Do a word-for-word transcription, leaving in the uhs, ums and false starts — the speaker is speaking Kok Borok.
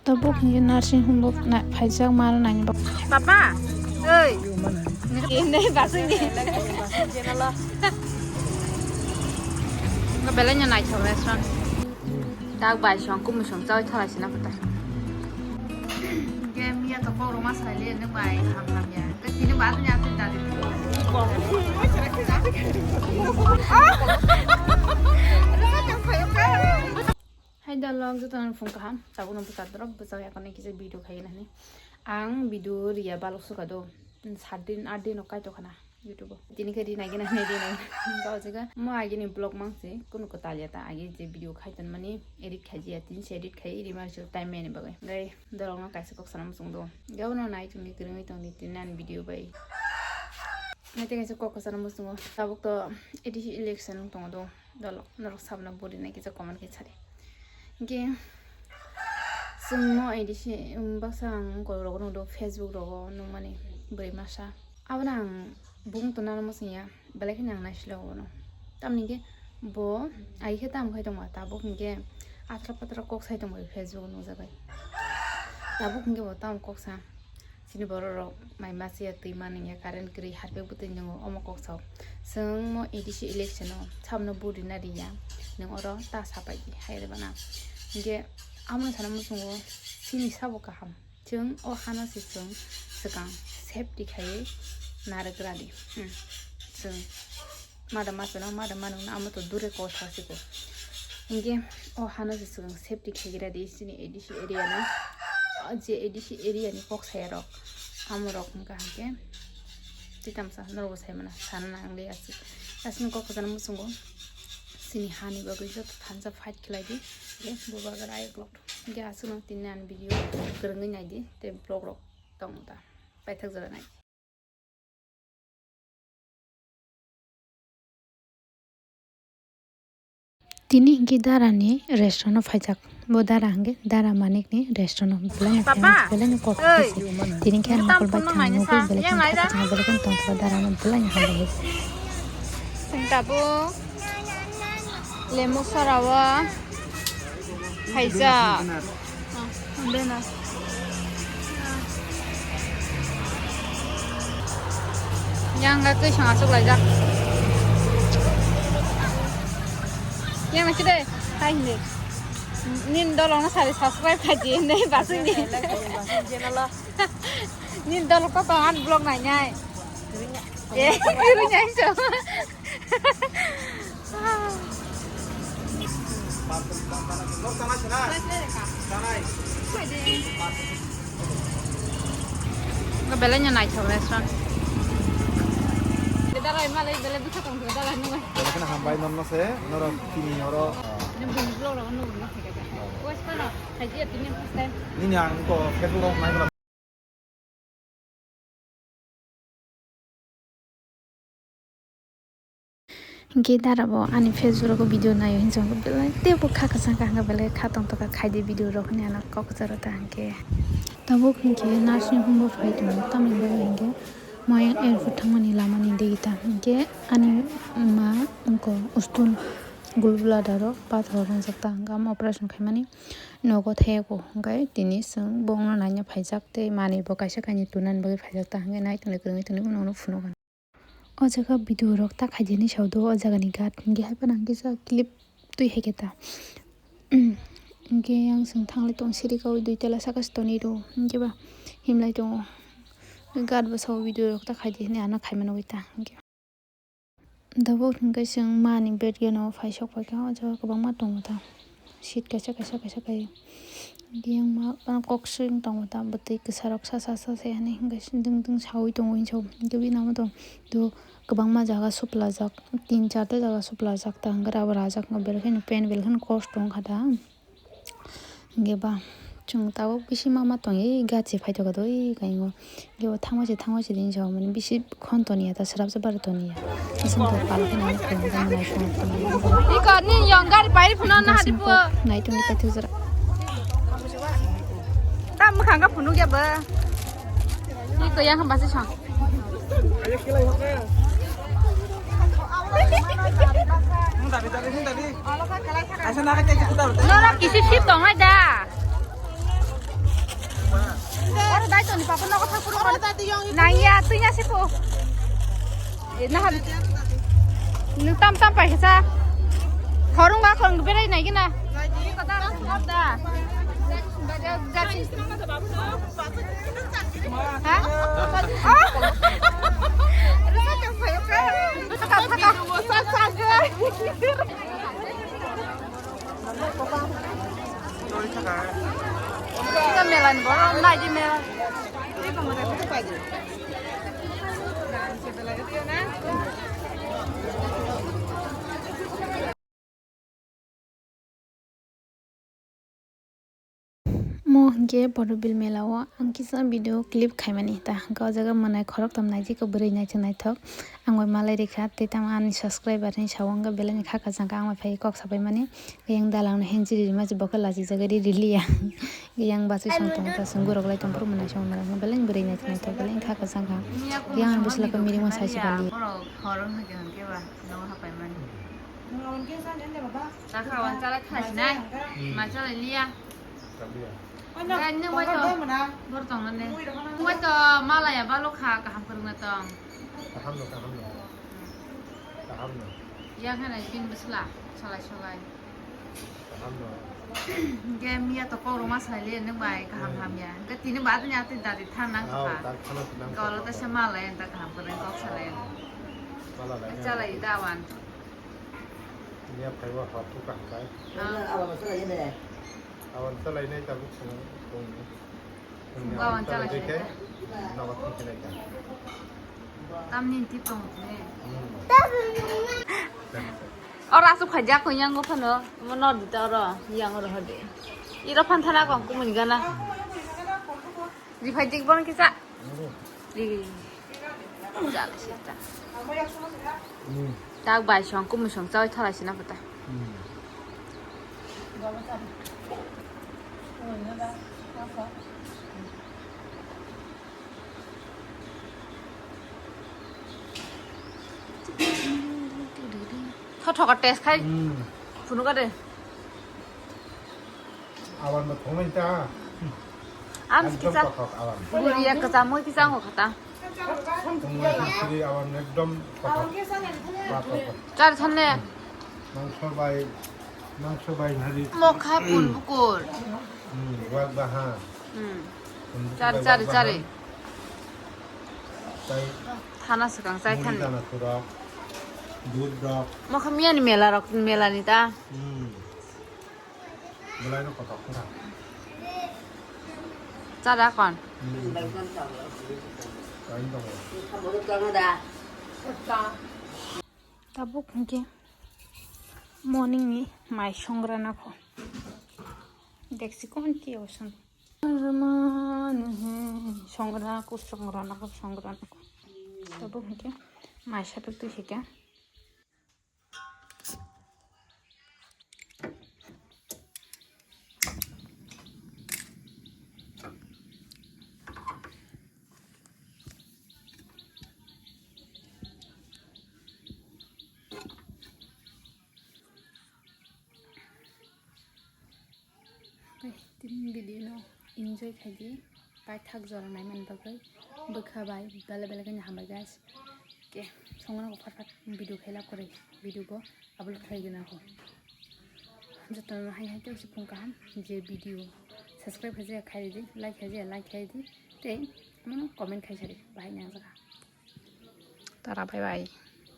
Tabuk hingke nursing home bo na-, phaijak mano naini bak. Papa, oi. Nini basing ni. Belai no naithok restaurant. Dak bai song kumu song chawi thalai sina kota. Game ya to kok roma sai le nang bai ham ham ya. Tini ba tu ya tu dari. Hai dalok, jotono phung kaham, tabukno bwchak dorok, bwchak yakoni kisa video khaina hinwi. Ang video riya balok sukha do, sat din, aat din rok kaitok khana YouTube o. Tini khe ri naigena hinwi ri naigena. Hwnkhe o jaga mo agini vlog mang se, kunu kwtal ya ta, agi je video khai tonmani edit khai ya, tini se edit khai, rima se time mani bagwi. Gai dorokno kaisa kok sana muchung do. Gai uno nai tongdi, kwrwngwi tongdi, tini ani video bai. Nai tei kaisa kok sana muchungo. Tabuk to A D C election wng tongo do. Dolok norok sabna buri nai kisa comment khe sadi. Hingke chwngno A D C baksa ang koi rogo nukdo Facebook rogo nukmani bwrwi masa. Abono ang bung tonano mwswngya belai kheno ang naisilo abono. Tamni hingke bo ai khe tamo khai tongma tabuk hingke atra patra kok sai tongbai Facebook nukjabai. Tabuk hingke bo tamo kok sa. Chini borok rok mai masiya twi manwi ya, current kwrwi harpek bwtwi nwngo omo kok sao. Chwng mo A D C election o sabno vote rina riya, nwng oro ta sapai di hai rwbana. Hinkhe amo sana muchungo chini sabo kaham. Chwng o hano se chwng swkang safety khaiwi narwk radi. Hmm. Chwng Mada masano, mada manwkno amo to dure kok thasiko. Hinkhe o hano se swkang safety khaikhe radi chini A D C area ni. O je A D C area ni kok saya rok, amo rok wngkha hinkhe tei tamsa norokbo sai mano, sana nangle aswk. Aswkno kok kwchangma muchungo chini hani bagwi joto thansa fight khlai di. Hinkhe bubagra ayuk lok hinkhe aswkno tini ani video kwrwngwi nai di tei vlog rok tongo ta paithak jora nai. Tini hingke dara ni restaurant o phaijak. Bo dara hingke dara manik ni restaurant o belai no famous, belai no kok. Tini hingke ang nokol bai thang nugui belai kheno thang belai kheno tong dara no belai no hambai. Sing tabuk lemu sora o phaijak. Yang ga kwi song asuk laijak. Yang na kide, hai hindi. Nin dolong na sari subscribe khaji hindi basing ni. Nin dolong ko tongan vlog nai nai. Eh, biru nyai so. Belai no naithok restaurant. Dalai malai belai bwsa tong dalai nung. Belai kheno hambai norno se, norok tini oro. Nini ang ko Facebook rok nai. Hinkhe dara bo ani Facebook rogo video naio hinwi chwng belai teibo kha kwchang kha hwnkhe belai kha tongtokha khaidi video rok hinwi ano kok kwcharo ta hinkhe. Tabuk hinkhe nursing home bo phai tongo tamni bagwi hinkhe moyang airport thangmani lamani digi ta hinkhe ani ma wngkha ustul gallbladder o pathor wngjak ta hinkhe omo operation khaimani nogo thaiyago hinkhe tini chwng bongno naina phaijak tei manwi bo kaisa kainwi tunani bagwi phaijak ta hinkhe nai tongni kwrwngwi tongni bono phunukha. O jaga video rok ta khaidi hinwi sao do, o jaga ni guard hinkhe hai phano ang kisa clip twi hai khe ta. Hinkhe yang chwng thanglai tong siri kaui dui tala saka se tonwi rw hinkhe ba himlai tongo. Guard bo sao video rok ta khaidi hinwi ano khaima nugui ta hinkhe. Tabuk hinkhe chwng mani bed geno phai sok phaikha o jaga kwbangma tongo ta. Seat kaisa kaisa kaisa kai. Biyangma kok swng tongo ta bwtwi kwcharo sa sa sa se hinwi hinkhe ding ding saui tongo hinwi sao hinkhe bini amo tong do kwbangma jaga suplajak tin charta jaga suplajak ta hinkhe rubber rajak hinkhe belai kheno pain belai kheno kosto wngkha ta hinkhe ba chwng tabuk bisingo ma ma tongwi gachi phaitokha do oi kaigo. Yo, thangma se, thangma se din jao, mane bisi khon toni ya, ta srap se bar toni ya. Ising to pal khe nang khon toni ya, khon toni ya. Iko ni yong gari pairi phunu na hadi pu. Nai toni ka thujra. Ta mukhang ka phunu ya ba. Iko yang hamba se sang. Nora kisi sip tong ai da. Toni papa nogo thang puro. Oro tati yong. Nang ya, twi ya sipo. Eh, na hab-, nung tam tam pai kisa. Khorung ba khorung berai nai gina. Kota da. Ha? Oh. Rusak ka phayo ka. Rusak ka thaka. Ika mela ni boro, nai di mela. Mo hwnkhe Borobil mela o ang kisa video clip khaimani, ta hwnkhe o jaga mwnai khoroktham naijikha bwrwi naithok naithok. Ang bai malai rikha, tei tamo ani subscriber ni sabo wngkha belai ni kha kwchang kha, ang bai phai kok sabai mani. Yang dalang no henjiri rima se bo khe lachijagwi riliya. Yang bachwi song tongo ta song gurok lai tongphuru mwnai song mwnai belai ni bwrwi naithok naithok belai ni kha kwchang kha. Yang ani bwsla khe mirimo sai se bali. Borok hor wng khe hwnkhe ba nogo hapai mani. Chakha wan chala thasi nai. Ma chala liya. Gai nung bai to. Bor tong ne. Nung bai to malaya balo kha kaham kwrwngna tong. Kaham no, kaham no. Kaham no. Yang hana bin bwsla salai salai. Kaham no. Ge miya to kok roma salai le nung bai kaham ham ya. Ge tini ba tini ati dadi than nang kha. Kolo ta se malaya ta kaham kwrwng kok salai. Malaya. Chalai dawan. Nia phaiwa hor tu kaham kai. Ah. Awan chalai nai tabuk sung sung. Sung awan chalai nai kai. Nogo thung khe nai kai. Tamni tip tong ne. Hmm. Oro asuk khaijak ko yang go phano. Mo nor dita oro yang oro hode. Iro phan thana kong kumuni gana. Riphai dik bon kisa. Ri. Jala sita. Hmm. Tak bai song kumui song chawi thalai sina pata. Hmm. Tho tho ka test khai. Hmm. Phunu ka de. Awan bo thongnai ta. Am ekdom kisa. Kothok awan. Buri ya kisa moi kisa ngo khata. Thongnai siri awan ekdom kothok. Kothok. Char thanne. Mangso bai, mangso bai nari. Mokha pun bukur. Hmm, wak baha. Hmm. Pun bukur char, bai char, wak baha. Char. Chai. Thana swkang chai muri thanne. Dana surok. Dud rok. Mokha miyani mela rok, mela ni ta. Hmm. Belai no kothok kha. Chada kon. Hmm. Kain tongo. Tabuk hwnkhe morning ni mai songra nakho. Dekchi kon ki osan. Rwmani he songra ko songra nakho songra nakho. Tabuk hwnkhe mai sapik twi hwnkhe. Tini video no enjoy khaidi, paithak jora naimani bagwi bwkha bai belai belai kheno hambai guys. Ke songna ko phat phat video khaila kwrwi video bo upload khlai gwnang kho. Jotono hai hai khe se phung kaham je video subscribe khaijaya khaidi, like khaijaya like khaidi, tei comment khaisadi bahai nang jaga. Tara bye bye.